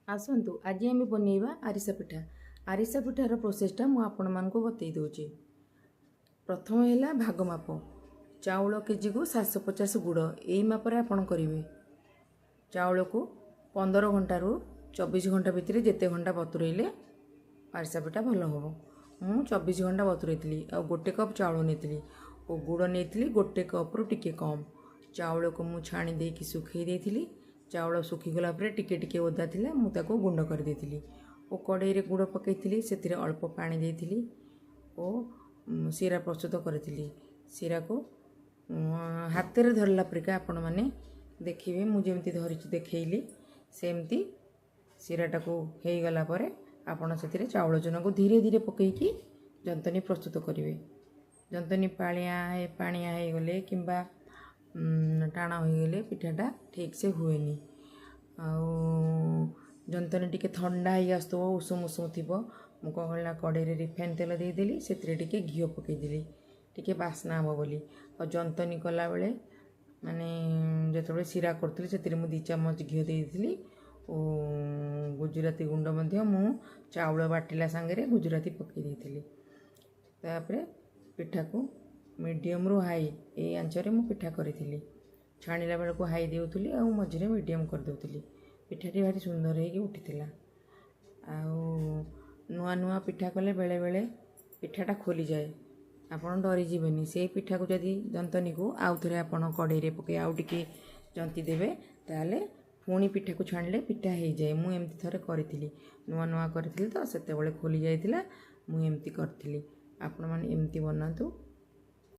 ଆସନ୍ତୁ, ଆଜି ଆମେ ବନେଇବା ଆରିସା ପିଠା। ଆରିସା ପିଠାର ପ୍ରୋସେସଟା ମୁଁ ଆପଣମାନଙ୍କୁ ବତେଇ ଦେଉଛି। ପ୍ରଥମ ହେଲା ଭାଗ ମାପ। ଚାଉଳ କେଜିକୁ 750 ଗୁଡ଼, ଏଇ ମାପରେ ଆପଣ କରିବେ। ଚାଉଳକୁ 15 ଘଣ୍ଟାରୁ 24 ଘଣ୍ଟା ଭିତରେ ଯେତେ ଘଣ୍ଟା ବତୁରେଇଲେ ଆରିସା ପିଠା ଭଲ ହେବ। ମୁଁ 24 ଘଣ୍ଟା ବତୁରେଇଥିଲି ଆଉ 1 କପ୍ ଚାଉଳ ନେଇଥିଲି ଓ ଗୁଡ଼ ନେଇଥିଲି 1 କପ୍ରୁ ଟିକେ କମ୍। ଚାଉଳକୁ ମୁଁ ଛାଣି ଦେଇକି ଶୁଖେଇ ଦେଇଥିଲି। ଚାଉଳ ଶୁଖିଗଲା ପରେ ଟିକେ ଟିକେ ଓଦା ଥିଲା, ମୁଁ ତାକୁ ଗୁଣ୍ଡ କରିଦେଇଥିଲି ଓ କଡ଼େଇରେ ଗୁଡ଼ ପକାଇଥିଲି, ସେଥିରେ ଅଳ୍ପ ପାଣି ଦେଇଥିଲି ଓ ଶିରା ପ୍ରସ୍ତୁତ କରିଥିଲି। ଶିରାକୁ ହାତରେ ଧରିଲା ପରିକା ଆପଣମାନେ ଦେଖିବେ, ମୁଁ ଯେମିତି ଧରିଛି ଦେଖେଇଲି, ସେମିତି ଶିରାଟାକୁ ହେଇଗଲା ପରେ ଆପଣ ସେଥିରେ ଚାଉଳ ଚୁନାକୁ ଧୀରେ ଧୀରେ ପକାଇକି ଜନ୍ତନୀ ପ୍ରସ୍ତୁତ କରିବେ। ଜନ୍ତନୀ ପାଣିଆ ହେଇଗଲେ କିମ୍ବା ଟାଣ ହୋଇଗଲେ ପିଠାଟା ଠିକ୍ସେ ହୁଏନି। ଆଉ ଜନ୍ତନୀ ଟିକେ ଥଣ୍ଡା ହେଇ ଆସୁଥିବ, ଉଷୁମ ଉଷୁମ ଥିବ, ମୁଁ କ'ଣ କଲି ନା କଡ଼େଇରେ ରିଫାଇନ୍ ତେଲ ଦେଇଦେଲି, ସେଥିରେ ଟିକେ ଘିଅ ପକାଇଦେଲି ଟିକେ ବାସ୍ନା ହେବ ବୋଲି। ଆଉ ଜନ୍ତନୀ କଲାବେଳେ, ମାନେ ଯେତେବେଳେ ଶିରା କରୁଥିଲି, ସେଥିରେ ମୁଁ 2 ଚାମଚ ଘିଅ ଦେଇଥିଲି ଓ ଗୁଜୁରାତି ଗୁଣ୍ଡ ମଧ୍ୟ ମୁଁ ଚାଉଳ ବାଟିଲା ସାଙ୍ଗରେ ଗୁଜୁରାତି ପକାଇ ଦେଇଥିଲି। ତାପରେ ପିଠାକୁ ମିଡ଼ିୟମରୁ ହାଇ ଏଇ ଆଞ୍ଚରେ ମୁଁ ପିଠା କରିଥିଲି। ଛାଣିଲା ବେଳକୁ ହାଇ ଦେଉଥିଲି ଆଉ ମଝିରେ ମିଡ଼ିୟମ୍ କରିଦେଉଥିଲି। ପିଠାଟି ଭାରି ସୁନ୍ଦର ହେଇକି ଉଠିଥିଲା। ଆଉ ନୂଆ ନୂଆ ପିଠା କଲେ ବେଳେବେଳେ ପିଠାଟା ଖୋଲିଯାଏ, ଆପଣ ଡରିଯିବେନି। ସେଇ ପିଠାକୁ ଯଦି ଜନ୍ତନୀକୁ ଆଉ ଥରେ ଆପଣ କଡ଼େଇରେ ପକାଇ ଆଉ ଟିକେ ଜନ୍ତି ଦେବେ, ତାହେଲେ ପୁଣି ପିଠାକୁ ଛାଣିଲେ ପିଠା ହେଇଯାଏ। ମୁଁ ଏମିତି ଥରେ କରିଥିଲି, ନୂଆ ନୂଆ କରିଥିଲି ତ ସେତେବେଳେ ଖୋଲି ଯାଇଥିଲା। ମୁଁ ଏମିତି କରିଥିଲି, ଆପଣମାନେ ଏମିତି ବନାନ୍ତୁ।